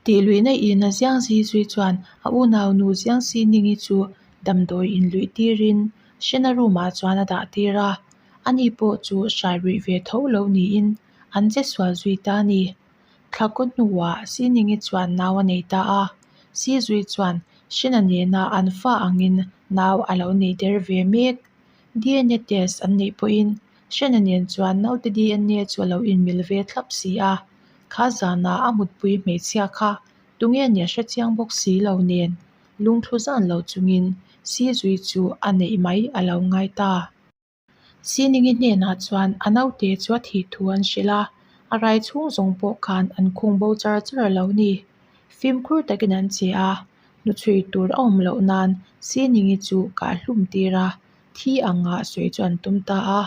Tih luihna in a Ziang Zi Zui chuan a unaunu Ziang Si Ningi chu damdawi in luih tirin Hrena room ah chuan a dah tir a, ani pawh chu hrai ruih ve tho lo niin an che sual zui ta a ni. Thla kaw hnuah Si Ningi chuan nau a nei ta a, Si Zui chuan Hrena nena an fa angin nau a lo nei der ve mek. DNA test an neih pawhin Hrena nen chuan naute DNA chu a lo inmil ve thlap si a, kha zanah a mutpui hmeichhia kha tunge nia hrechiang bawk si lo nen lungthlu zan lo chungin Sizui chu a neih mai a lo ngai ta. Siningi hnenah chuan a naute chu a thih thu an hrilh a, a rai chhung zawng pawh khan an khung bo char char a lo ni. Fimkhur takin an che a, hnuchhui tur a awm loh nan Siningi chu kah hlum tir a, thi anga sawi chu an tum ta a.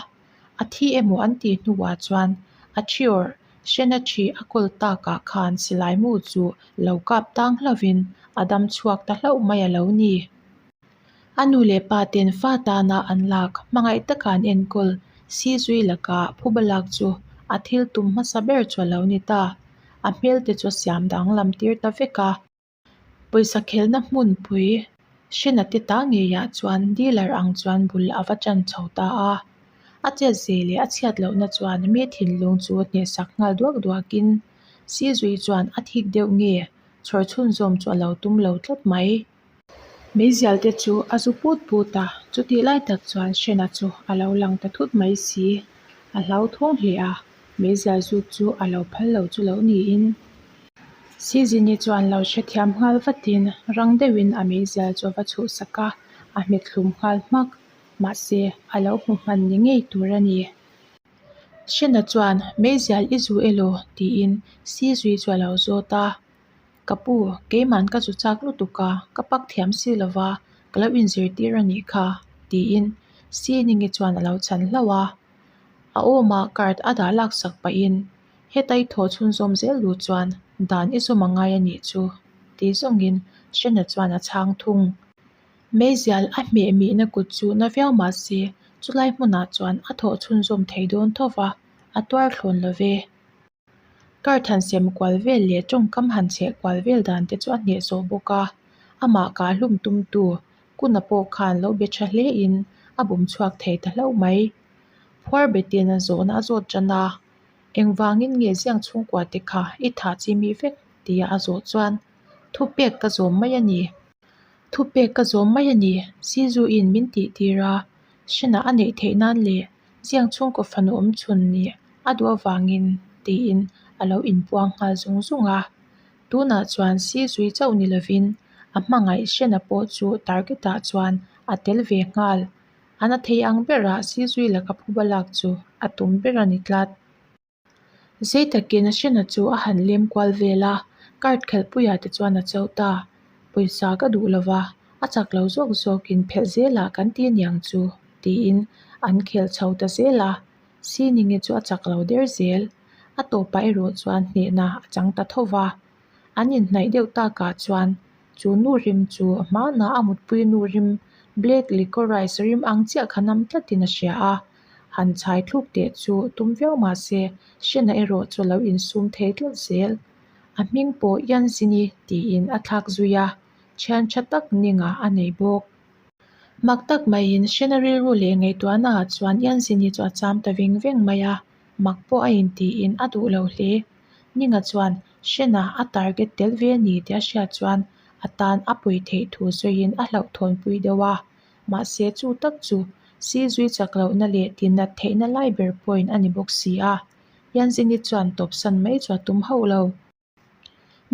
A thi emaw an tih hnuah chuan a thi awrh hrena thi a kawl takah khan silai mu chu lo kap tang hlauhin a dam chhuak ta hlauh mai a lo ni. A nu leh pa ten fa tana an lak hmangaih taka an enkawl si zui laka phuba lak chu a thil tum hmasa ber chu a lo ni ta. A hmel te chu a siam danglam tir ta vek a. Pawisa khelna hmunpui hrena te ta ngeiah chuan dealer ang chuan bul a va tan chho ta a. A chet ze leh a chhiat lohna chuan mi thinlung chu hnehsak nghal duak duakin Sizui chuan a thik deuh nge chhawr chhunzawm chu a lo tum lo tlat mai. Meizial te chu a zu put put a, chutih lai tak chuan Hrena chu a lo lang ta thut mai si. A hlauthawng hle a, meizial zuk chu a lo phal lo chu lo niin. Sizini chuan lo hrethiam nghal vatin rang deuhin a meizial chu a va chhuhsak a, a hmet hlum nghal hmak. Mahse, a lo hmu hman ni ngei tur a ni. Hrena chuan, Meizial i zu elaw? tiin Sizui chu a lo zawt a. Ka pu, keiman ka zu chak lutuk a, ka pak thiam si lo va, ka lo inzirtir a nih kha, tiin Siningi chuan a lo chhan hlauh a. A awmah card a dah laksak pahin, Heta i thaw chhunzawm zel duh chuan dan i zawm a ngai a nih chu, ti zawngin Hrena chuan a chhang thung. Meizial a hmeh mihna kut chu na viau mah se, chulai hmunah chuan a thawh chhunzawm thei dawn tho va, a tuar thlawn lo ve. Card han sem kual vel leh tawngkam han chheh kual vel dan te chu a hneh zawh bawk a, amah kah hlum tumtu Kuna pawh khan lo be tha hle in a bum chhuak thei ta hlauh mai. Phuar betin a zawhna a zawt tan a, engvangin nge ziang chhungkua te kha i thah chi mi vek tia a zawh chuan thupek ka zawm mai a ni. Thupek ka zawm mai a ni, Sizuin min tih tir a, Hrena a neih theih nan leh Ziang chhungkaw fanu awm chhun nih a duh avangin tiin a lo inpuang nghal zung zung a. Tunah chuan Sizui chauh ni lovin a hmangaih Hrena pawh chu target ah chuan a tel ve nghal. A na thei ang berah Sizui laka phuba lak chu a tum ber a ni tlat. Zei takin Hrena chu a han lem kual vel a, card khelhpuiah te chuan a cho ta. Pawisa ka duh lo va, a chak lo zawk zawkin phelh zelah kan ti aniang chu, tiin an khel chho ta zel a. Siningi chu a chak lo der zel. A tawpah erawh chuan hnehna a chang ta tho va. An inhnaih deuh takah chuan chu nu rim chu hmanah a mutpui nu rim black liquorice rim ang chiah kha nam tlatin a hria a. Han chhai thluk teh chu tum viau mah se, Hrena erawh chu a lo insum thei tlat zel. A hming pawh Yanzini tiin a thlak zui a, thian tha tak ningah a nei bawk. Mak tak maiin Hrena rilru leh ngaihtuahna ah chuan Yanzini chu a cham ta veng veng mai a, mak pawh a intiin a duh lo hle. Ninga chuan Hrena a target tel ve a ni tih a hriat chuan a tan a pawi theih thu sawiin a hlauhthawnpui deuh a. Mahse chu tak chu Sizui chak lohna leh tinnat theihna lai ber point a ni bawk si a, Yanzini chuan tawpsan mai chu a tum hauh lo.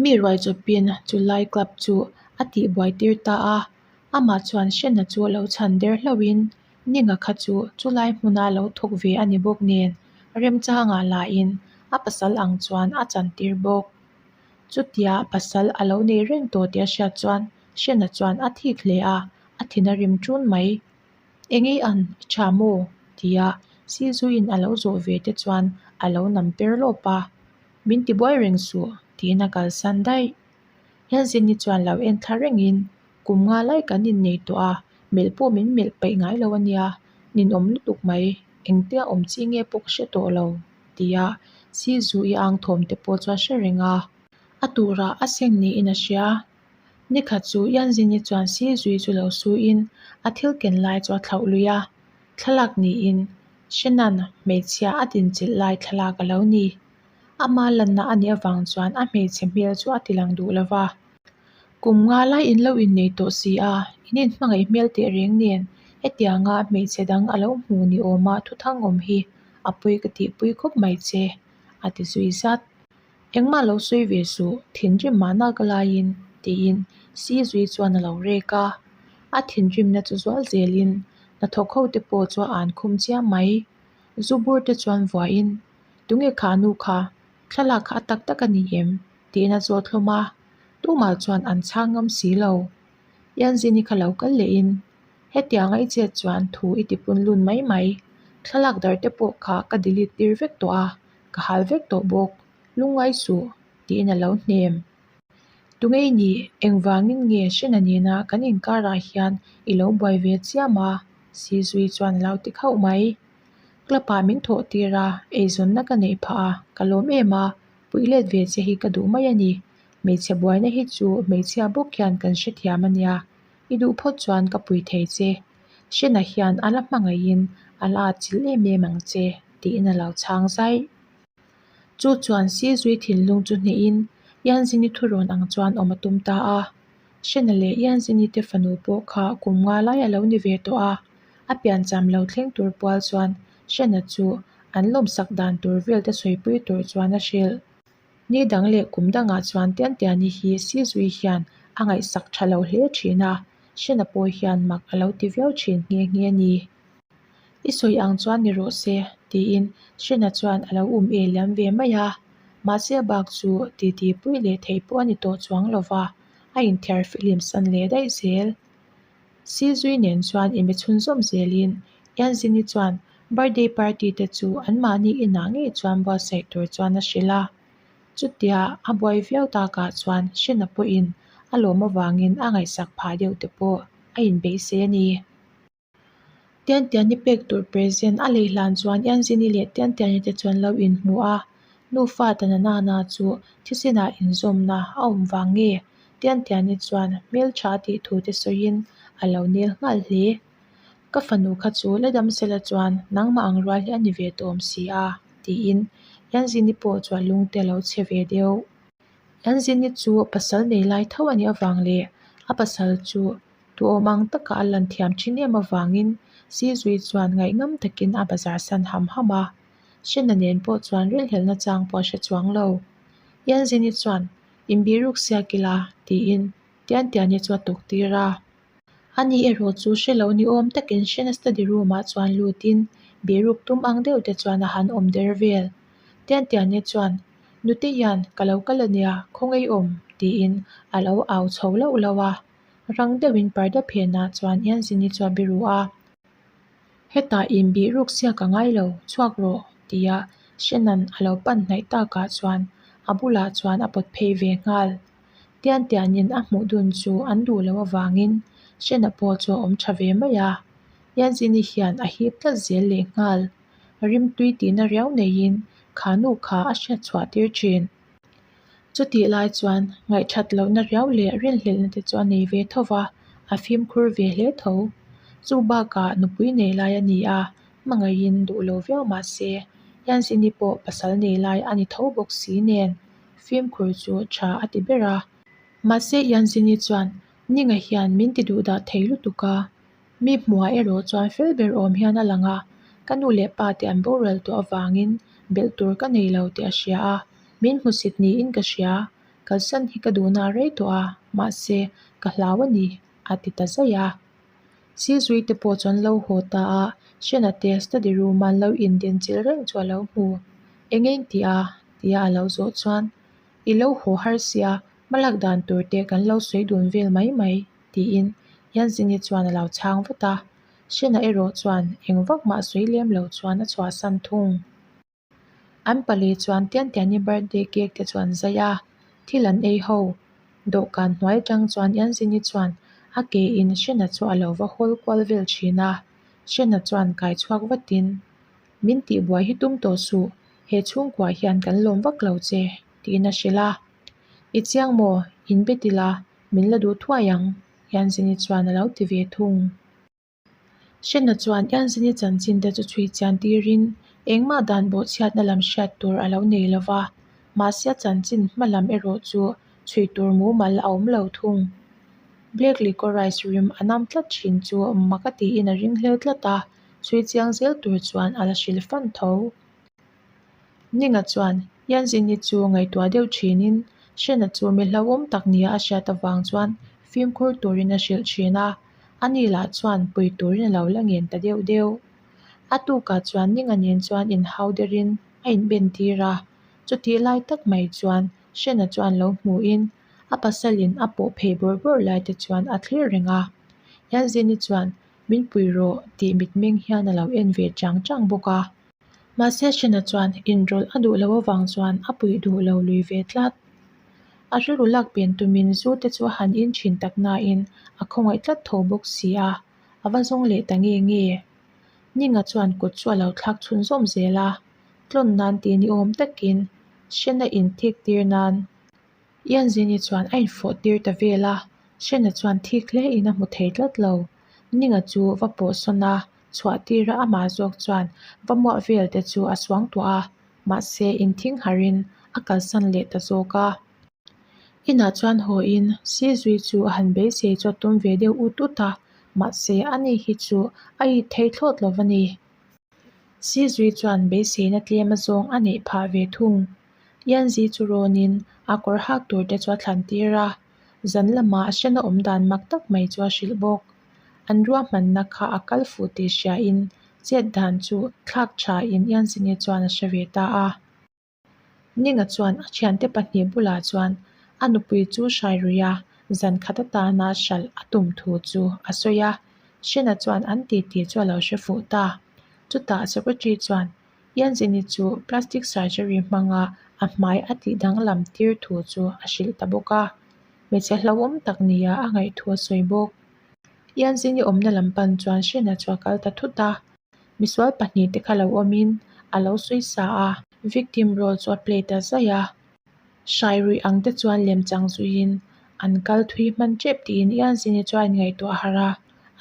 Mi ruai chawpin chu lai club chu a tihbuai tir ta a, amah chuan Hrena chu lo chhan der hlauhin Ninga kha chu chulai hmuna lo thawk ve a ni bawk nen remchangah lahin a pasal ang chuan a chan tir bawk. Chutia pasal a lo nei reng tawh tih a hriat chuan Hrena chuan a thik hle a, a thin a rim ṭun mai. Engei an i ṭha maw? tia Sizuiin a lo zawh ve te chuan a lo nam per lawp a, Min ti buai reng suh, tiin a kalsan daih. Hianzini chuan lo en thla rengin, Kum nga lai kan innei tawh a, melh pawh min melh peih ngai lo a nia, ninawm lutuk mai, engtia awm chi nge pawh ka hre tawh lo, tia Sizuii ang thawm te pawh chu a hre reng a. A turah a seng niin a hria. Nikhat chu Yanzini chuan Sizui chu lo suiin a thil ken lai chu a thlauh lui a, thlalak niin Shenan hmeichhia a dinchilh lai thlalak a lo ni. Ama lanna a nih avang chuan a hmeichhe hmel chu a tilang duh lo va. Kum nga lai in lo innei tawh si a, in inhmangaih hmel teh reng nen hetianga hmeichhe dang a lo hmu ni awma thuthang awm hi a pawi ka tihpui khawp mai che, a ti zui zat. Engmah lo sawi ve suh, thinrim mahna ka laiin, tiin Sizui chuan a lo rek a. A thinrimna chu zual zelin hnathawk ho te pawh chu a an khum chiam mai. Zu bur te chuan vuahin, Tunge kha nu kha? Thlalak kha a tak tak a ni em? tiin a zawt hlawm a. Tumah chuan an chhang ngam si lo. Yanzini kha lo kal lehin, Hetianga i chet chuan thu i tipun lun mai mai. Thlalak dar te pawh kha ka delete tir vek tawh a. Ka hal vek tawh bawk, lungngai suh, tiin a lo hnem. Tunge i nih, engvangin nge Hrena nena kan inkarah hian i lo buai ve chiam a? Sizui chuan a lo ti khauh mai. Club-ah min thawh tir a, eizawnna ka neih phah a, ka lawm em a, puih let ve che hi ka duh mai a ni. Hmeichhe buaina hi chu hmeichhia bawk hian kan hrethiam a nia, i duh phawt chuan ka pui thei che. Hrena hian a la hmangaihin a la atchilh em em ang che. Tiin a lo chhang zai. Chu chuan Sizui thinlung chu hnehin Yanzini thurawn ang chuan awm a tum ta a. Hrena leh Yanzini te fanu pawh kha kum nga lai a lo ni ve tawh a. A piancham lo thleng tur pual chuan Hrena chu an lawmsak dan tur vel te sawipui tur chuan a hrilh. Ni dang leh kum dangah chuan Tiantiani hi Sizui hian a ngaihsak tha lo hle thin a, Hrena pawh hian mak a lo ti viau thin nghe nghe a ni. I sawi ang chuan ni rawh se, tiin Hrena chuan a lo um e liam ve mai a. Mahse a bak chu titi pui leh theih pawh a ni tawh chuang lo va, a inthiar fihlim san leh daih zel. Sizui nen chuan inbe chhunzawm zelin Yanzini chuan birthday party te chu anmahni inah ngei chuan buatsaih tur chuan a hrilh a. Chutia a buai viau takah chuan Hrena pawhin a lawm avangin a ngaihsak phah deuh te pawh a inbeisei a ni. Tiantiani pek tur present a lei hlan chuan Yanzini leh Tiantiani te chuan lo inhmu a, nufa ta na nana chu thisenah inzawmna a awm vang nge? Tiantiani chuan hmeltha tih thu te sawiin a lo nel nghal hle. Ka fanu kha chu la dam sela chuan nangmah ang rual hi a ni ve tawh awm si a, tiin Yanzini pawh chuan lungte a lo chhe ve deuh. Yanzini chu pasal nei lai tho a nih avang leh a pasal chu Tuawm ang taka a lan thiam thin em avangin Sizui chuan ngaihngam takin a bazar san ham ham a. Hrena nen pawh chuan rilhelhna chang pawh a hre chuang lo. Yanzini chuan, Inbiruk siak ila, tiin Tiantiani chu a tuk tir a. Ani erawh chu hre lo ni awm takin Hrena study room-ah chuan lutin biruk tum ang deuh te chuan a han awm der vel. Tiantiani chuan, Nute hian ka lo kal ania, khawngaih awm, tiin a lo au chho lauh lauh a. Rang deuhin parda phenah chuan Yanzini chu a biru a, Hetah inbih ruk siak a ngai lo, chhuak rawh, tia Shannon a lo pan hnaih takah chuan a bulah chuan a pawt phei ve nghal. Tian tianin a hmuh dun chu an duh loh avangin Shanna pawh chu a awm tha ve mai a, Yanzini hian a hip tlat zel leh nghal. Rimtui tihna riau neiin kha nu kha a hriat chhuah tir thin. Chutih lai chuan ngaihthat lohna riau leh rinhlelhna te chu a nei ve tho va, a fimkhur ve hle tho. Chu bakah nupui nei lai a ni a, hmangaihin duh lo viau mah se, Yanzini pawh pasal nei lai a ni tho bawk si nen fimkhur chu tha a ti ber a. Mahse Yanzini chuan Ninga hian min ti duhdah thei lutuk a, Mi hmuhah erawh chuan fel ber awm hian a lang a, ka nu leh pa te an boral tawh avangin belh tur ka nei lo tih a hria a, min hmusit niin ka hria, kalsan hi ka duhna a rei tawh a, mahse ka hlau a ni, a ti ta zaih a. Sizui te pawh chuan lo haw ta a, Hrena te study room a an lo indin chilh reng chu a lo hmu. Eng eng tih a? tia a lo zawh chuan, I lo haw har sia, hmalak dan tur te kan lo sawi dun vel mai mai. Tiin Yanzini chuan a lo chhang vat a, Shena erawh chuan eng vak mah sawi lem lo chuan a chhuahsan thung. An pali chuan Tiantiani birthday cake te chu an zai a, thil an ei ho. Dawhkan hnuai atang chuan Yanzini chuan a ke in Shena chu a lo va hawl kual vel thin a, Shena chuan kai chhuak vatin, Min tihbuai hi tum tawh suh, he chhungkua hian kan lawm vak lo che, tiin a hrilh a. I chiang maw? In bet ila, min la duh thuai ang, Yanzini chuan a lo ti ve thung. Hrena chuan Yanzini chanchin te chu chhui chian tirin engmah dan bawhchhiatna lam hriat tur a lo nei lo va, mahse a chanchin hma lam erawh chu chhui tur mumal a awm lo thung. Black licorice rim a nam tlat thin chu mak a tiin a ringhlel tlat a, chhui chiang zel tur chuan a la hrilh fan tho. Ninga chuan Yanzini chu ngaihtuah deuh thinin Hrena chu mi hlauhawm tak nia a hriat avang chuan fimkhur turin a hrilh thin a, ani lah chuan pui turin a lo la ngen ta deuh deuh. A tukah chuan Ninga nen chuan inhau derin a inben tir a, chutih lai tak mai chuan Hrena chuan lo hmuhin a pasalin a pawh phei bawrh bawrh lai te chuan a thlir reng a. Yanzini chuan min pui rawh tih mitmeng hian a lo en ve chang chang bawk a. Mahse Hrena chuan inrawlh a duh loh avang chuan a puih duh lo lui ve tlat. A rilru lak pen tumin zu te chu a han in thin tak nain a khawngaih tlat tho bawk si a, a va zawng leh ta nge nge. Ninga chuan kut chu a lo thlak chhunzawm zel a, tlawn nan ti ni awm takin Hrena inthik tir nan Yanzini chuan a infawh tir ta vel a, Hrena chuan thik hle in a hmu thei tlat lo. Ninga chu va pawh sawn a, chhuah tir a amah zawk chuan va muah vel te chu a suang tuah a, mahse inthing harhin a kalsan leh ta zawk a. Inah chuan haw in Sizui chu a han beisei chu a tum ve deuh ut ut a, mahse ani hi chu a it thei thlawt lo va ni. Sizui chuan beiseina tlem azawng a neih phah ve thung. Yanzi chu rawnin a kawr hak tur te chu a thlan tir a, zan lamah hrena awm dan mak tak mai chu a hrilh bawk. An ruahmanna kha a kal fuh tih hriain chet dan chu thlak thain Yanzini chuan a hre ve ta a. Ninga chuan a thiante pahnih bulah chuan a nupui chu hrai rui a, zan khat atana hralh a tum thu chu a sawi a. Hrena chuan an titi chu a lo hre fuh ta. Chutah secretary chuan Yanzini chu plastic surgery hmanga a hmai a tih danglam tir thu chu a hrilh ta bawk a. Hmeichhe hlauhawm tak nia a ngaih thu a sawi bawk. Yanzini awmna lam pan chuan Hrena chu a kal ta thut a. Misual pahnih te kha lo awmin a lo sawi sa a, victim role chu a play ta zaih a. Hrai ruih ang te chuan lem chang zuiin an kal thui hman tep tiin Yanzini chu a inngaihtuah harh a,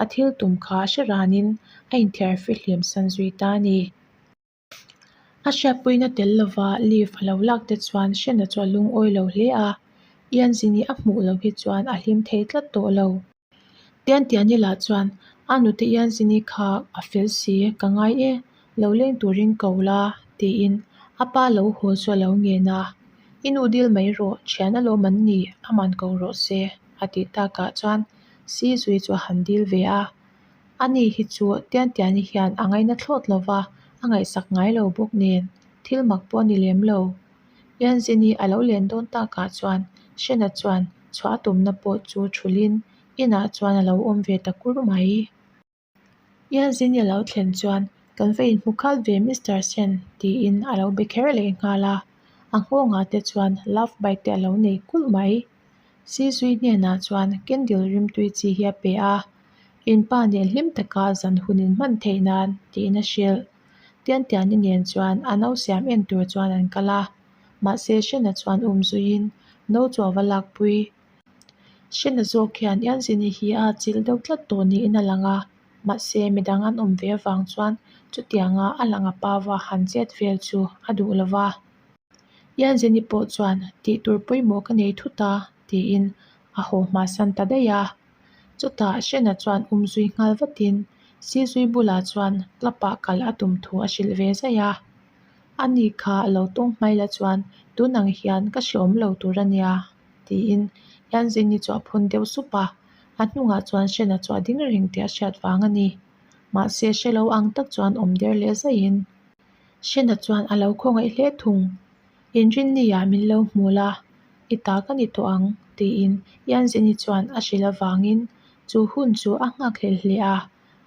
a thil tum kha a hre ranin a inthiar fihlim san zui ta a ni. A hriatpuina tel lova leave a lo lak te chuan Hrena chu a lungawi lo hle a, Yanzini a hmuh loh hi chuan a hlim thei tlat tawh lo. Tiantiani lah chuan a nute Yanzini kha a fel si, ka ngai e, lo leng turin ko la tiin a pa lo haw chu a lo ngen a, I nu dil mai rawh, thian alawm an ni, aman ko rawh se a tih takah chuan Sizui chu a han dil ve a. Ani hi chu Tiantiani hian a ngaina thlawt lo va, a ngaihsak ngai lo bawk nen, thil mak pawh a ni lem lo. Yanzini a lo len dawn takah chuan Hrena chuan chhuah a tumna pawh chu thulhin inah chuan a lo awm ve ta kur mai. Yanzini a lo thlen chuan kan va inhmu khat ve Mister Shen tiin a lo be kher leh nghal a, a nghawngah te chuan love bite te a lo nei kulh mai. Sizui hnenah chuan candle rimtui chi hi a pe a, in pa nen hlim taka zan hun in hman theih nan tiin a hrilh. Tiantiani nen chuan a no siam en tur chuan an kal a, mahse Hrena chuan um zuiin no chu a va lakpui. Hrena zawk hian Ianzini hi a chilh deuh tlat tawh niin a lang a, mahse midang an awm ve avang chuan chutianga a lang a pava han chet vel chu a duh lo va. Ianzini pawh chuan tih tur pawimawh ka nei thut a tiin a haw hmasan ta daih a. Chutah Hrena chuan um zui nghal vatin Sizui bulah chuan club ah kal a tum thu a hrilh ve zaih a. Ani kha a lo tawng hmai la chuan tun ang hian ka hreawm lo tur a nia tiin Yanzini chu a phun deuh sup a, a hnungah chuan Hrena chu a ding reng tih a hriat vang a ni. Mahse hre lo ang tak chuan awm der leh zaihin Hrena chuan a lo khawngaih hle thung. Inrinni ah min lo hmu la, i ta ka ni tawh ang, tiin Yanzini chuan a hrilh avangin chu hun chu a nghakhlel hle a,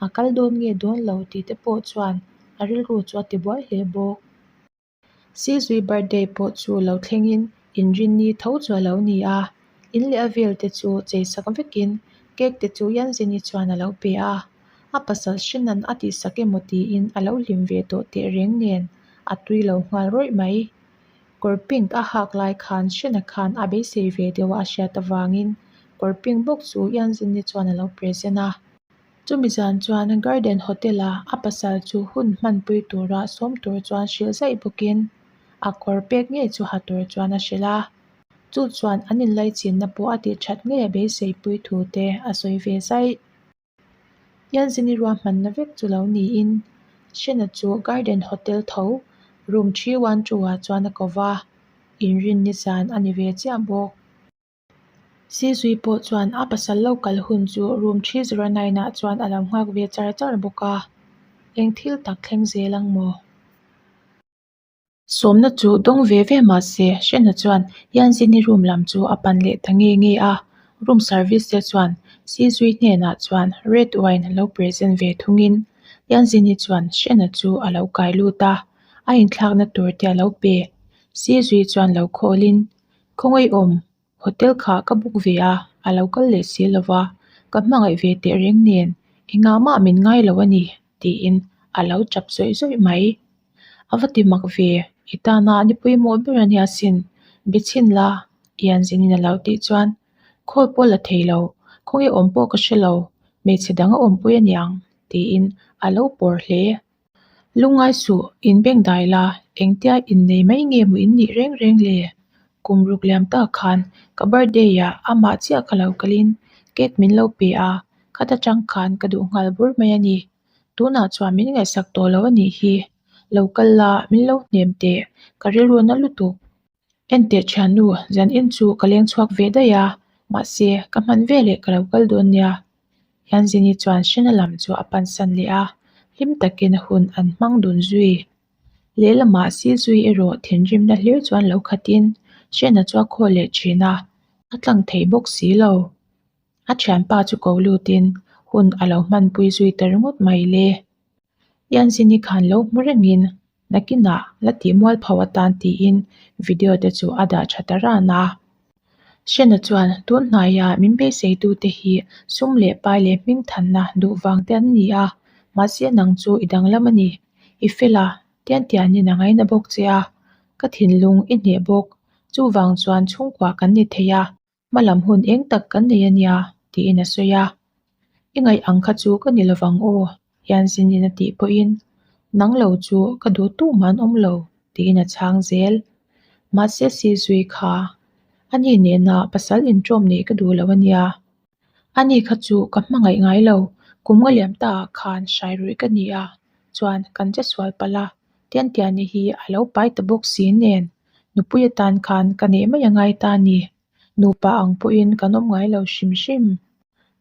a kal dawn nge dawn lo tih te pawh chuan a rilru chu a tibuai hle bawk. Sizui birthday pawh chu lo thlengin Inrinni tho chu a lo ni a, in leh a vel te chu cheisak vekin cake te chu Yanzini chuan a lo pe a. A pasal hrenan a tihsak emaw tiin a lo hlim ve tawh teh reng nen a tui lo nghal rawih mai. Kawr pink a hak lai khan Hrena khan a beisei ve deuh a a hriat avangin kawr pink bawk chu Yanzini chuan a lo present a. Chumi zan chuan Garden Hotel a a pasal chu hun hmanpui tura sawm tur chuan hrilh zaih bawkin a kawr pek ngei chu ha tur chuan a hrilh a. Chu chuan an inlaichinna pawh a tih that ngei a beiseipui thu te a sawi ve zaih. Yanzini ruahmanna vek chu lo niin Hrena chu Garden Hotel tho room 312 ah chuan a ko va, inrinni zan a ni ve chiah bawk. Sizui pawh chuan a pasal lo kal hun chu room 309 ah chuan a lo nghak ve char char bawk a, eng thil tak thleng zel ang maw? Sawmna chu dawng ve ve mah se, Hrena chuan Yanzini room lam chu a pan leh ta nge nge a. Room service te chuan Sizui hnenah chuan red wine lo present ve thungin Yanzini chuan Hrena chu a lo kai lut a, a inthlakna tur te a lo pe. Sizui chuan lo khawlin, Khawngaih awm, Hotel kha ka book ve a, a lo kal leh si lo va, ka hmangaih ve teh reng nen engah mah min ngai lo a ni, tiin a lo tap zawih zawih mai. A va ti mak ve, i tana ni pawimawh ber a nia sin, be chhin la, Ianzinin a lo tih chuan, Khawl pawh la thei lo, khawnge awm pawh ka hre lo, hmeichhe dang a awmpui a niang, tiin a lo pawr hle. Lungngai suh, in beng dai la, engtia innei mai nge maw in nih reng reng le? Kum ruk liam tak khan ka birthday ah amah chiah ka lo kalin cake min lo pe a, khata tang khan ka duh nghal bur mai a ni. Tunah chuan min ngaihsak tawh lo a nih hi. Lo kal la, min lo hnem teh, ka rilru na lutuk. Enteh thiannu, zan in chu ka leng chhuak ve daih a, mahse ka hman veleh ka lo kal dawn nia. Yanzini chuan Hrena lam chu a pansan leh a, hlim takin hun an hmang dun zui. Lehlamah Sizui erawh thinrimna hlir chuan lo khatin Hrena chu a khawl leh thin a, a tlang thei bawk si lo. A thianpa chu ko lutin hun a lo hmanpui zui ta ringawt mai le. Yanzini khan lo hmu rengin nakinah la tih mualpho atan tiin video te chu a dah tha ta ran a. Hrena chuan tun hnaia min beiseitute hi sum leh pai leh hmingthanna duh vang te an ni a, mahse nang chu i danglam a ni. I fel a, tian tianin a ngaina bawk che a, ka thinlung i hneh bawk. Chuvang chuan chhungkua kan ni thei a, Hmalam hun eng tak kan nei a nia, tiin a sawi a. I ngaih ang kha chu ka ni lovang aw, Yanzinin a tih pawhin, Nang lo chu ka duh tu mah an awm lo, tiin a chhang zel. Mahse Sizui kha, ani nena pasal inṭawm neih ka duh lo a nia. Ani kha chu ka hmangaih ngai lo, kum nga liam ta ah khan hrai ruih ka ni a, chuan kan che sual palh a, Tiantiani hi a lo pai ta bawk si nen, nupui atan khan ka neih mai a ngai ta a ni. Nupa ang pawhin kan awm ngai lo hrim hrim.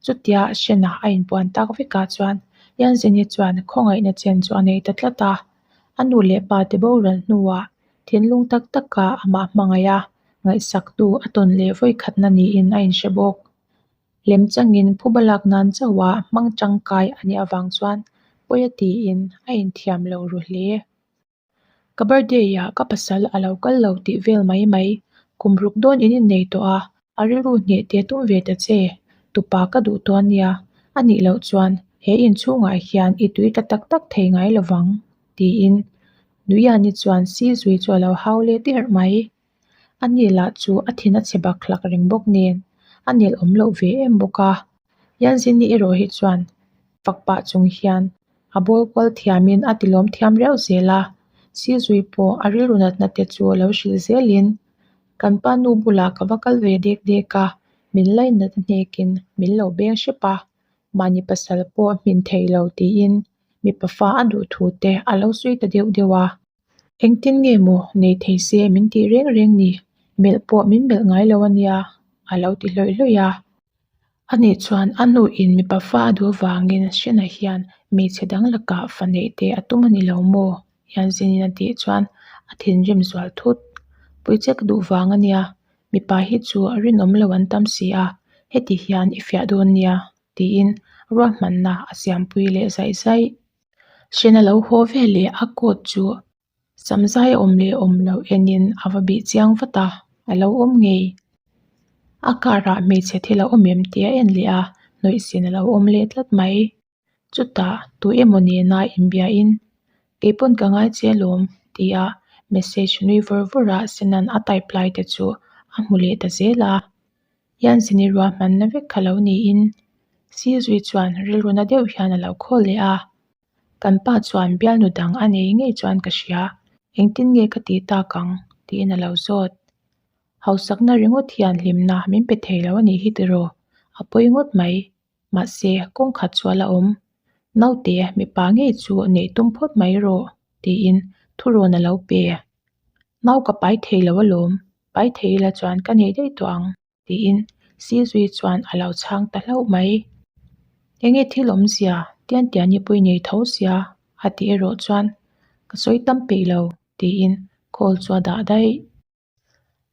Chutia Hrena a inpuan tak vekah chuan Yanzini chuan khawngaihna chen chu a nei ta tlat a. A nu leh pa te boral hnuah thinlung tak taka amah hmangaih a, ngaihsaktu a tawn leh vawikhatna niin a inhre bawk. Lemchangin phuba lak nan chauha hmang tangkai a nih avang chuan pawi a tiin a inthiam lo ru hle. Ka birthday ah ka pasal a lo kal lo tih vel mai mai. Kum ruk dawn in innei tawh a, a rilru hneh te tum ve ta che. Tupa ka duh tawh a nia, a nih loh chuan he inchhungah hian i tui ta tak tak thei ngai lo vang, tiin Nuyani chuan Sizui chu a lo hau leh der mai. A ni lah chu a thin a chhe bak hlak reng bawk nen, a nelh awm loh ve em bawk a. Yanzini erawh hi chuan fak pah chung hian a bawl kual thiamin a tilawm thiam riau zel a, Sizui pawh a rilru natna te chu lo hrilh zelin, Kan pa nu bulah ka va kal ve dek dek a, min lainat hnekin min lo beng hrep a, mahni pasal pawh hmin thei lo tiin mipa fa a duh thu te a lo sawi ta deuh deuh a. Engtin nge maw nei thei se min tih reng reng ni, melh pawh min melh ngai lo a nia, a lo ti hlawih hlawih a. Ani chuan a nuin mipa fa a duh avangin Hrena hian hmeichhe dang lakah fa neih te a tum a ni lo maw? Yanzinin a tih chuan a thinrim zual thut. Puiche ka duh vang a nia, mipa hi chu rinawm lo an tam si a, heti hian i fiah dawn nia, tiin ruahmanna a siampui leh zaih zaih. Hrena lo haw veleh a coat chu Samzai awm leh awm loh enin a va bih chiang vat a, a lo awm ngei. A car ah hmeichhe thil a awm em tih a en leh a, hnawihsin a lo awm leh tlat mai. Chutah tu emaw nena inbiain, Keipawn ka ngai che alawm tia Message nui vur vur a Sena'n a type lai te chu a hmu leh ta zel a. Yanzini ruahmanna vek kha lo niin Sizui chuan rilru na deuh hian a lo call leh a. Kan pa chuan bialnu dang a nei ngei chuan ka hria, engtin nge ka tih tak ang? tiin a lo zawt. Hausakna ringawt hian hlimna min pe thei lo a nih hi tiraw? A pawi ngawt mai. Mahse, kawng khat chu a la awm. Naute, mipa ngei chu neih tum phawt mai rawh, tiin thurawn a lo pe. Nau ka pai thei lo alawm, pai thei ila chuan ka nei daih tawh ang, tiin Sizui chuan a lo chhang ta hlauh mai. Enge thil awmzia, tian tian i pui nei tho sia, a tih erawh chuan ka sawi tam peih lo, tiin call chu a dah daih.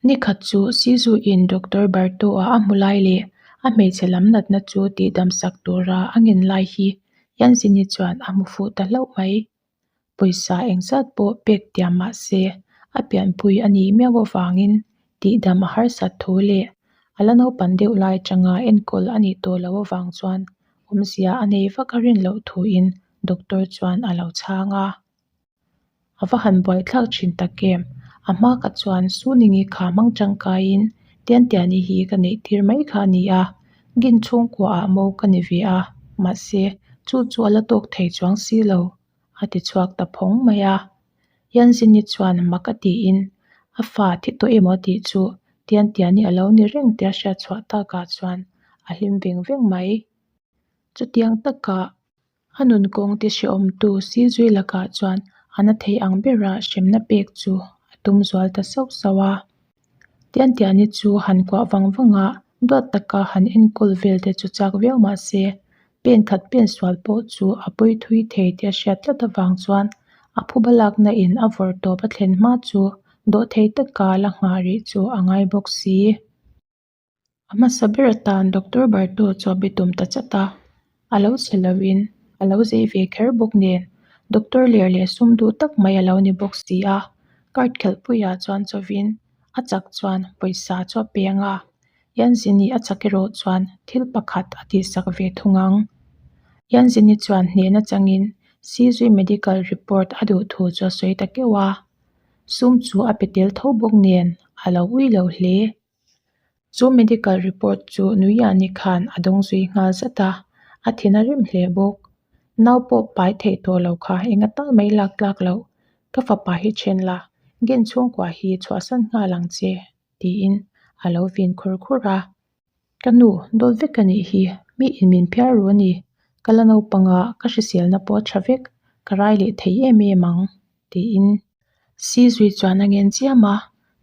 Nikhat chu Sizuin Doctor Barto-a a hmu lai leh a hmeichhe lam natna chu tihdamsak tura a ngen lai hi Yanzini chuan a hmu fuh ta hlauh mai. Pawisa engzat pawh pek tiam mah se a pianpui a nih miau avangin tihdam a harsat thu leh a la naupan deuh lai atanga enkawl a nih tawh loh avang chuan awmzia a nei vak a rin loh thuin Doctor chuan a lo chhang a. A va han buaithlak thin tak em? A hma ka chuan Suningi kha hmang tangkaiin Tiantiani hi ka neih tir mai kha a ni a, Gin chhungkua ah mo ka ni ve a, mahse chu chu a la tawk thei chuang si lo, a ti chhuak ta phawng mai a. Yanzini chuan mak a tiin a fa thi tawh emaw tih chu Tiantiani a lo ni reng tia hriat chhuah takah chuan a hlim veng veng mai. Chutiang takah A nun kawng ti hrehawmtu Sizui lakah chuan a na thei ang bera hremna pek chu a tum zual ta sauh sauh a. Tiantiani chu han kuah vang vang a, duat taka han enkawl vel te chu chak viau mah se, pen khat pen sual pawh chu a pawi thui thei tih a hriat tlat avang chuan a phuba lakna in a vawrh tawp a thlen hma chu dawhthei taka la nghah rih chu a ngai bawk si. A hmasa ber atan Doctor Barto chu a bitum ta chat a, a lo chhe loin a lo zei ve kher bawk nen Doctor ler leh sum duh tak mai a lo ni bawk si a, card khelhpuiah chuan chawin a chak chuan pawisa chu a peng a, Yanzini a chak erawh chuan thil pakhat a tihsak ve thung ang. Yanzini chuan hnehna changin Sizui medical report a duh thu chu a sawi ta keuh a, sum chu a pe tel tho bawk nen a lo ui lo hle. Chu medical report chu Nuyani khan a dawng zui nghal zat a, a thin a rim hle bawk. Nau pawh pai theih tawh lo kha enga tal mai lak tlak loh, ka fapa hi then la, Gen chhungkua hi chhuahsan nghal ang che, tiin a lo vin khur khur a. Ka nu, dawt vek ka nih hi, mi in min phiar ru a ni, ka la naupang a, ka hriselna pawh a tha vek, ka rai leh thei em em ang, tiin. Sizui chuan a ngen chiam a,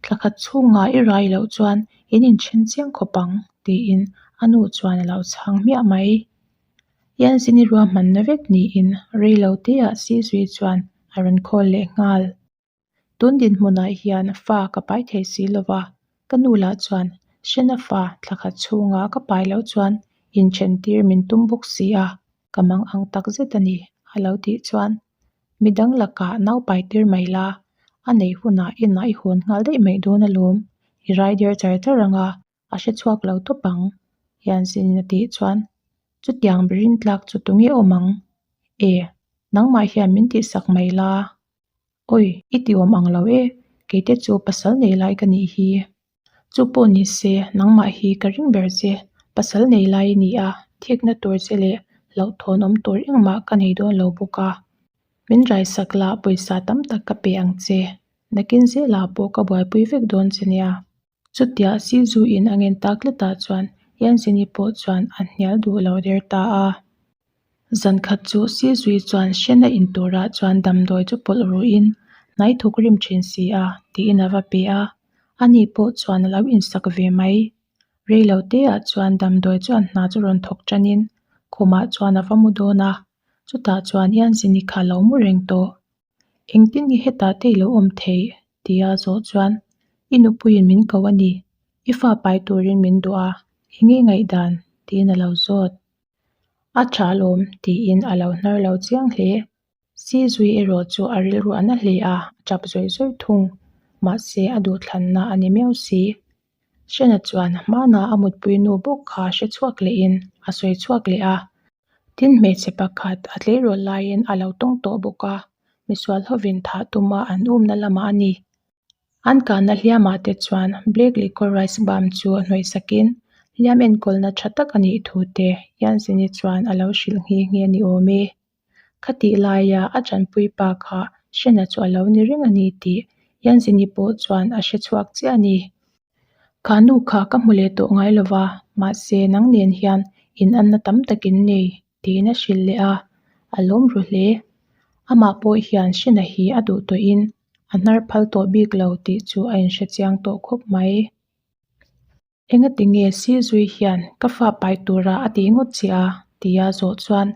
thla khat chhungah i rai loh chuan in inthen chiang khawp ang, tiin a nu chuan a lo chhang hmiah mai. Yanzini ruahmanna vek niin rei lo teah Sizui chuan a rawn call leh nghal. Tun dinhmunah hian fa ka pai thei si lo va, ka nu lah chuan Hrena fa thla khat chhunga ka pai loh chuan inthen tir min tum bawk si a, ka mang ang tak zet a ni, a lo tih chuan Midang lakah nau pai tir mai la, a neih hunah inah i hawn nghal daih mai dawn alawm, i rai der char char ang a, a hre chhuak lo tawp ang, Hianzin a tih chuan chutiang berin tlak chu tunge awm ang? E, nangmah hian min tihsak mai la. Awi, i ti awm ang lo e, keite chu pasal nei lai ka nih hi. Chu pawh ni se, nangmah hi ka ring ber che, pasal nei lai i ni a, thikna tur che leh hlauhthawn awm tur engmah ka nei dawn lo bawk a. Min raisak la, pawisa tam tak ka pe ang che, nakin zelah pawh ka buaipui vek dawn che nia. Chutia Sizu in a ngen tak tlatah chuan Yanzini pawh chuan a hnial duh lo der ta a. Zan khat chu Sizui chuan hrena in turah chuan damdawi chu pawlh ruhin hnai thuk rim thin si a tiin a va pe a, ani pawh chuan a lo insak ve mai. Rei lo teah chuan damdawi chuan hna chu rawn thawk tanin khumah chuan a va mu dawn a, chutah chuan Yanzini kha a lo mu reng tawh. Engtin nge hetah te i lo awm theih? tia zawh chuan i nupuiin min ko a ni, i fa pai turin min duh a, eng nge ngaihdan? tiin a lo zawt. A tha alawm tiin a lo hnar lo chiang hle. Sizui erawh chu a rilru a na hle a, a tap zawih zawih thung. Mahse a duhthlanna a ni miau si. Hrena chuan hmanah a mutpui nu bawk kha hre chhuak lehin a sawi chhuak leh a. Tin hmeichhe pakhat a tleirawl laiin a lo tawng tawh bawk a, misual hovin thah tuma an umna lamah a ni. An kahna hliamah te chuan black liquorice balm chu hnawih sakin hliam enkawlna tha tak a nih thu te Yanzini chuan a lo hrilh nghe nghe a ni awm e. Khatih laia a tanpui pa kha Hrena chu a lo ni reng a ni tih Yanzini pawh chuan a hre chhuak chiah a ni. Kha nu kha ka hmu leh tawh ngai lova, mahse nang nen hian in anna tam tak in nei tiin a hrilh leh a, a lawm ru hle. Amah pawh hian Hrena hi a duh tawhin a hnar phal tawh bik lo tih chu a inhre chiang tawh khawp mai. Engati nge Sizui hian ka fa pai tura a tih ngawt che a? tia zawh chuan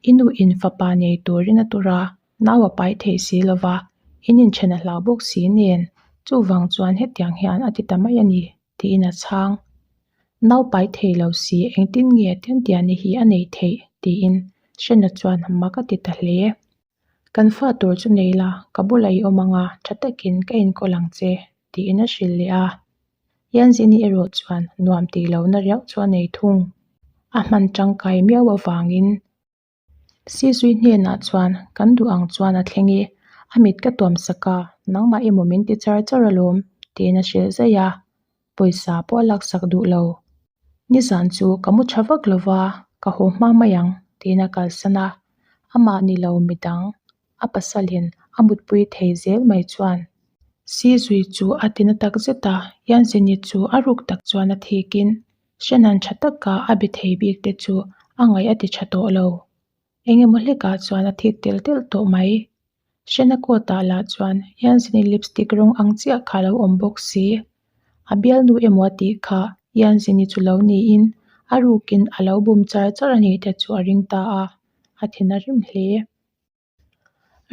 i nu in fapa nei turin a tur a, nau a pai thei si lo va, in inthen a hlau bawk si nen, chuvang chuan hetiang hian a ti ta mai a ni, tiin a chhang. Nau pai thei lo si engtin nge Tiantiani hi a nei theih? tiin Hrena chuan mak a ti ta hle. Kan fa tur chu nei la, ka bulah i awm ang a, tha takin ka enkawl ang che, tiin a hrilh leh a. Yanzini erawh chuan nuam tih lohna riau chu a nei thung. A hman tangkai miau avangin Sizui hnenah chuan kan duh ang chuan a thleng e, a mit ka tuam sak a, nangmah emaw min ti char char alawm, tiin a hrilh zaih a. Pawisa pawh a laksak duh lo. Nizan chu ka mu tha vak lo va, ka haw hma mai ang, tiin a kalsan a. Amah ni lo midang, a pasalin a mutpui thei zel mai chuan. Sizui chu a ti na tak zet a, Yanzini chu a ruk tak chuan a thikin, Hrenan tha taka a be thei bik te chu a ngaih a ti tha tawh lo. Eng emaw hlekah chuan a thik telh telh tawh mai. Hrena coat ah lah chuan Yanzini lipstick rawng ang chiah kha a lo awm bawk si. A bialnu emaw a tih kha Yanzini chu lo niin a rukin a lo bum char char a nih te chu a ring ta a, a thin a rim hle.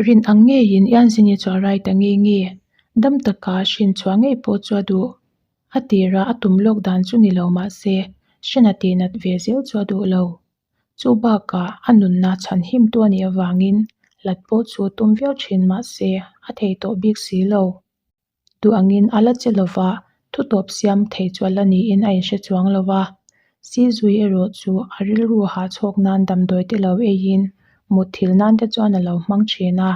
Rin ang ngeiin Yanzini chu a rai ta nge nge. Dam taka hrin chhuah ngei pawh chu a duh. A tira a tum lawk dan chu ni lo mah se, Hrena tihnat ve zel chu a duh lo. Chu bakah a nunna chhan himtu a nih avangin hlat pawh chu tum viau thin mah se a thei tawh bik si lo. Duh angin a la che lova, thu tawp siam thei chu a la niin a inhre chuang lo va. Sizui erawh chu a rilru hahchhawk nan damdawi te lo eiin mutthil nan te chuan a lo hmang thin a.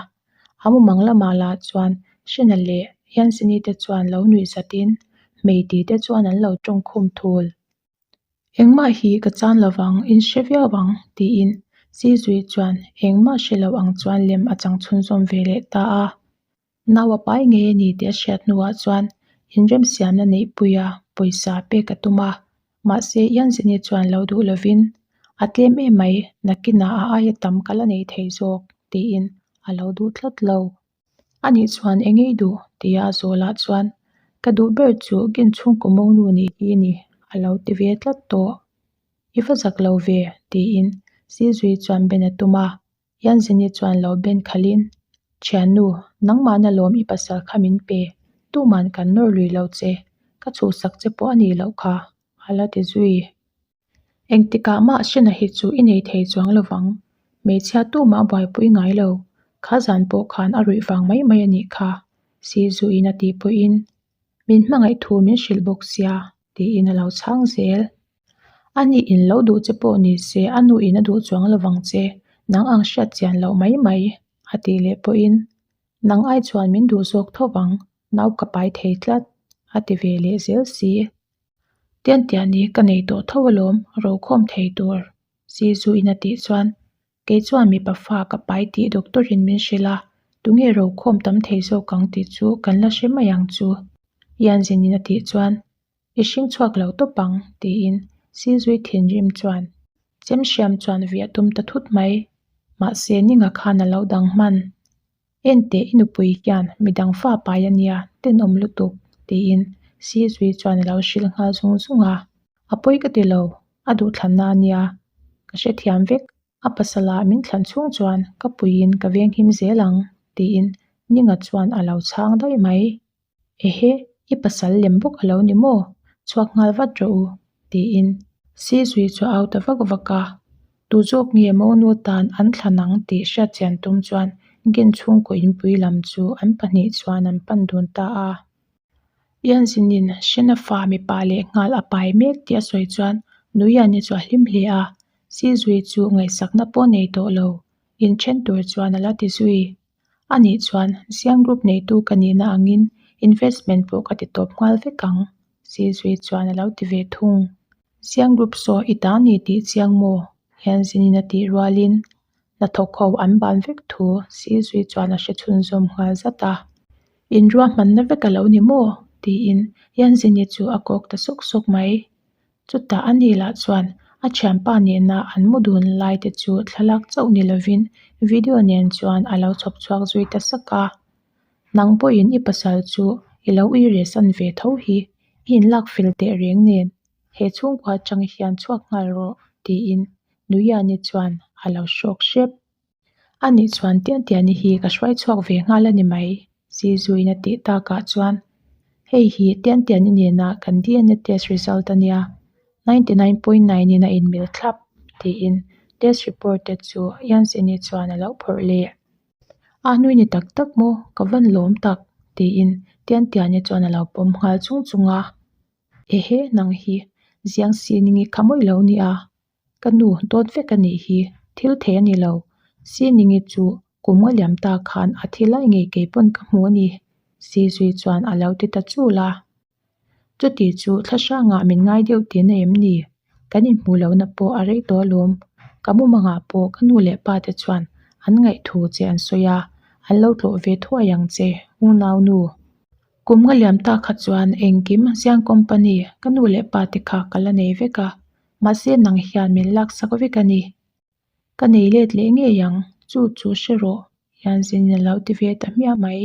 A mumang lamah lah chuan Hrena leh Yansini te chuan lo nuih zatin hmei tih te chuan an lo tawngkhum thul. Engmah hi ka chan lovang, in hre viau ang, tiin Sizui chuan engmah hre lo ang chuan lem a chang chhunzawm ve leh ta a. Nau a pai ngei a ni tih a hriat hnuah chuan inremsiamna neihpuia pawisa pek a tum a, mahse Yanzini chuan lo duh lovin, A tlem em mai, nakinah a aia tam ka la nei thei zawk, tiin a lo duh tlat lo. Anih chuan eng ei duh? tia a zawh lah chuan, Ka duh ber chu Gin chhungkaw monu nih hi a ni, a lo ti ve tlat tawh. I va zak lo ve, tiin Sizui chuan ben a tum a. Yanzini chuan lo ben khalhin, Thiannu, nangmahna lawm i pasal kha min pe, tuman kan nawr lui lo che, ka chhuhsak che pawh a nih loh kha, a la ti zui. Engtikah mah Hrena hi chu i nei thei chuang lovang, hmeichhia tumah a buaipui ngai lo, kha zan pawh khan a ruih vang mai mai a nih kha, Sizuin a tih pawhin min hmangaih thu min hrilh bawk sia, tiin a lo chhang zel. A ni in lo duh che pawh ni se a nu in a duh chuang lovang che, nang ang hriat chian loh mai mai, a tih leh pawhin nang ai chuan min duh zawk tho vang, nau ka pai thei tlat, a ti ve leh zel si. Tiantiani ka nei tawh tho alawm, rokhawm thei tur, Sizuin a tih chuan kei chuan mipa fa ka pai tih doctor in min hrilh a, tunge rokhawm tam thei zawk ang tih chu kan la hre mai ang chu, Yanzinin a tih chuan i hring chhuak lo tawp ang tiin Sizui thinrim chuan chem hriam chuan viah tum ta thut mai, mahse ninga khan a lo dang hman. Enteh i nupui hian midang fa pai a nia, tenawm lutuk, tiin Sizui chuan a lo hrilh nghal zung zung a. A pawi ka ti lo, a duhthlanna a nia, ka hrethiam vek, a pasala min thlan chhung chuan ka puiin ka venghim zel ang, tiin Ninga chuan a lo chhang daih mai. Ehe, i pasal lem bawk a lo ni maw? Chhuak nghal vat rawh u, tiin Sizui chu a au ta vak vak a. Tu zawk nge monu tan an thlan ang tih hriatchian tum chuan Gen chhungkaw inpui lam chu an pahnih chuan an pan dun ta a. Yanzinin Hrena fa mipa leh nghal a pai mek tih a sawi chuan Nuiani chu a hlim hle a. Sizui chu ngaihsakna pawh nei tawh lo, inthen tur chuan a la ti zui. Anih chuan Siang Group neitu ka nihna angin Investment pawh ka ti tawp nghal vek ang, Sizui chuan a lo ti ve thung. Siang group saw i ta ni tih chiang maw? Hianzinin a tih rualin hnathawk ho an ban vek thu Sizui chuan a hre chhunzawm nghal zat a. Inruahmanna vek a lo ni maw? tiin Hianzini chu a kawk ta sawk sawk mai. Chutah ani lah chuan a thianpa nena an mu dun lai te chu thlalak chauh ni lovin video nen chuan a lo chhawp chhuak zui ta sak a. Nang pawhin i pasal chu i lo ui reh san ve tho hi, i inlak fel teh reng nen he chhungkua atang hian chhuak nghal rawh tiin Nuyani chuan a lo hrawk hrep. A nih chuan Tiantiani hi ka hruai chhuak ve nghal a ni mai, Zizuin a tih takah chuan hei hi Tiantiani nena kan DNA test result a nia, 99.9 in a inmil thlap tiin test report te chu Yanzini chuan a lo phawrh leh. A nui ni tak tak maw, ka van lawm tak tiin Tiantiani chuan a lo pawm nghal chung chung a. Ehe nang hi Ziang Siningi kha mawih lo nia, Ka nu dawt vek a nih hi, thil thei a ni lo. Siningi chu kum nga liam ta khan a thi lai ngei kei pawn ka hmu a ni, Sizui chuan a lo ti ta chul a. Chuti chu thla hrangah min ngai deuh tihna em ni? Kan inhmuh lohna pawh a rei tawh alawm. Ka mumangah pawh ka nu leh pa te chuan an ngaihthu che an sawi a, an lo tlawh ve thuai ang che, unau nu. Kum nga liam ta kha chuan engkim Ziang Company ka nu leh pa te kha ka la nei vek a, Mahse nang hian min laksak vek a ni. Ka nei let leh ngei ang, chu chu hre rawh, Yanzini a lo ti ve ta hmiah mai.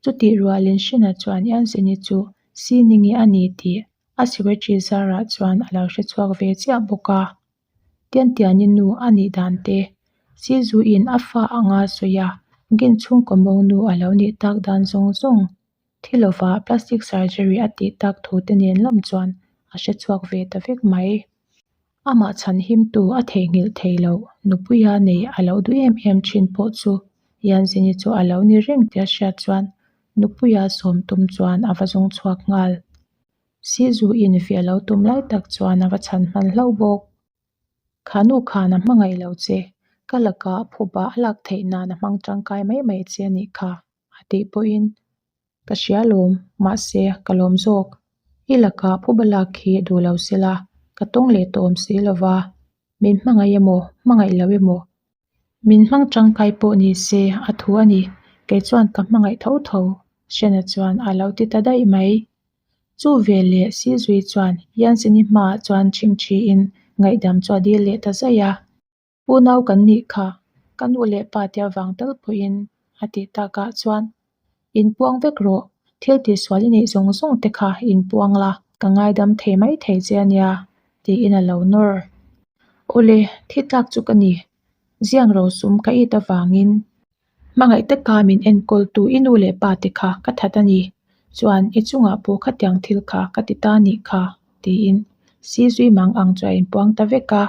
Chutih rualin Hrina chuan Yanzini chu Siningi a ni tih a secretary zarah chuan a lo hre chhuak ve chiah bawk a. Tiantiani nu a nih dan te, Sizuin a fa anga sawi a, Gin chhungkaw mawngnu a lo nih tak dan zawng zawng Thi lova plastic surgery a tih tak thu te nen lam chuan a hre chhuak ve ta vek mai. Amah chhan himtu a theihnghilh thei loh nupuia nei a lo duh em em thin pawh chu Yanzini chu a lo ni reng tia hriat chuan nupuia sawm tum chuan a va zawng chhuak nghal. Sizu in vih a lo tum lai tak chuan a va chhan hman hlauh bawk. Kha nu khan a hmangaih lo che, ka lakah phuba a lak theih nan a hmang tangkai mai mai che a nih kha. A tih pawhin ka hria lawm, mahse ka lawm zawk. I lakah phuba lak hi duh lo sela, ka tawng leh tawh awm si lova, min hmangaih emaw, hmangaih lo emaw, min hmang tangkai pawh ni se a thu a ni, kei chuan ka hmangaih tho tho, Shena chuan a lo ti ta daih mai. Chu veleh Sizui chuan Yansini hmaah chuan chhingchhiin ngaihdam chu a dil leh ta zaih a. Unau kan nih kha, ka nu leh pa te avang tal pawhin a tih takah chuan inpuang vek rawh, thil tihsual i neih zawng zawng te kha inpuang la, ka ngaidam thei mai thei che a nia tiin a lo nawr. Awle, thi tlak chu ka ni, ziang rosum ka it avangin Hmangaih taka min enkawltu i nu leh pa te kha ka that a ni. Chuan i chungah pawh khatiang thil kha ka ti ta nih kha, tiin Sizui mang ang chu a inpuang ta vek a.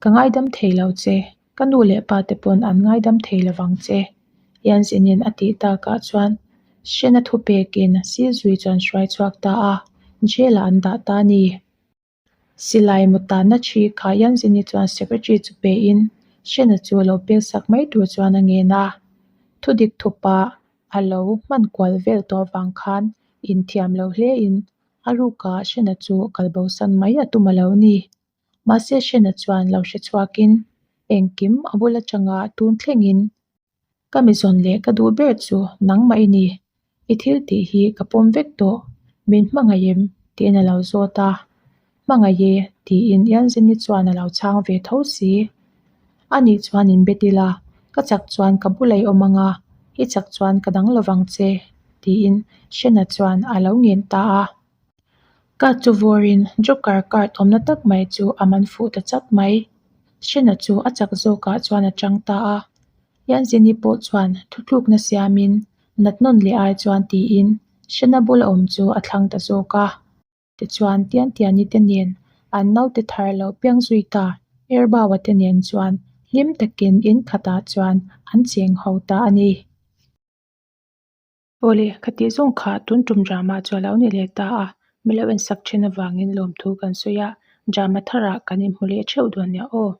Ka ngaidam thei lo che, ka nu leh pa te pawn an ngaidam thei lovang che, Yanzinin a tih takah chuan Hrena thupekin Sizui chuan hruai chhuak ta a, jail ah an dah ta a ni. Silai mutana thi kha Yanzini chuan secretary chu pein Shena chu lo pek sak mai tur chuan a ngen a. Thudik thupa a lo hman kual vel tawh avang khan inthiam lo hlein a ruka Shena chu kalbosan mai a tum a lo ni. Mahse Shena chuan lo hre chhuakin engkim a bul atanga tun thlengin Ka mi zawn leh ka duh ber chu nangmah i ni. I thil tih hi ka pawm vek tawh. Min hmangaih em? tiin a lo zawt a. Hmangaih e, tiin Yanzini chuan a lo chhang ve tho si. Anih chuan in bet ila, ka chak chuan ka bulah i awm ang a, i chak chuan ka dang lovang che, tiin Shena chuan a lo ngen ta a. Card chu vawrin Joker card awmna tak mai chu a man fuh ta chat mai. Shena chu a chak zawkah chuan a chang ta a. Yanzini pawh chuan thutlukna siamin nat nawn leh ai chuan tiin Shena bula awm chu a thlang ta zawk a. Tichuan Tiantiani te nen an naute thar lo piang zui ta Erbaua te nen chuan hlim takin in khatah chuan an cheng ho ta a ni. Awle, ka tih zawng kha tun tum drama chu a lo ni leh ta a, mi lo ensak then avangin lawmthu kan sawi a, drama tharah kan inhmu leh theuh dawn nia aw.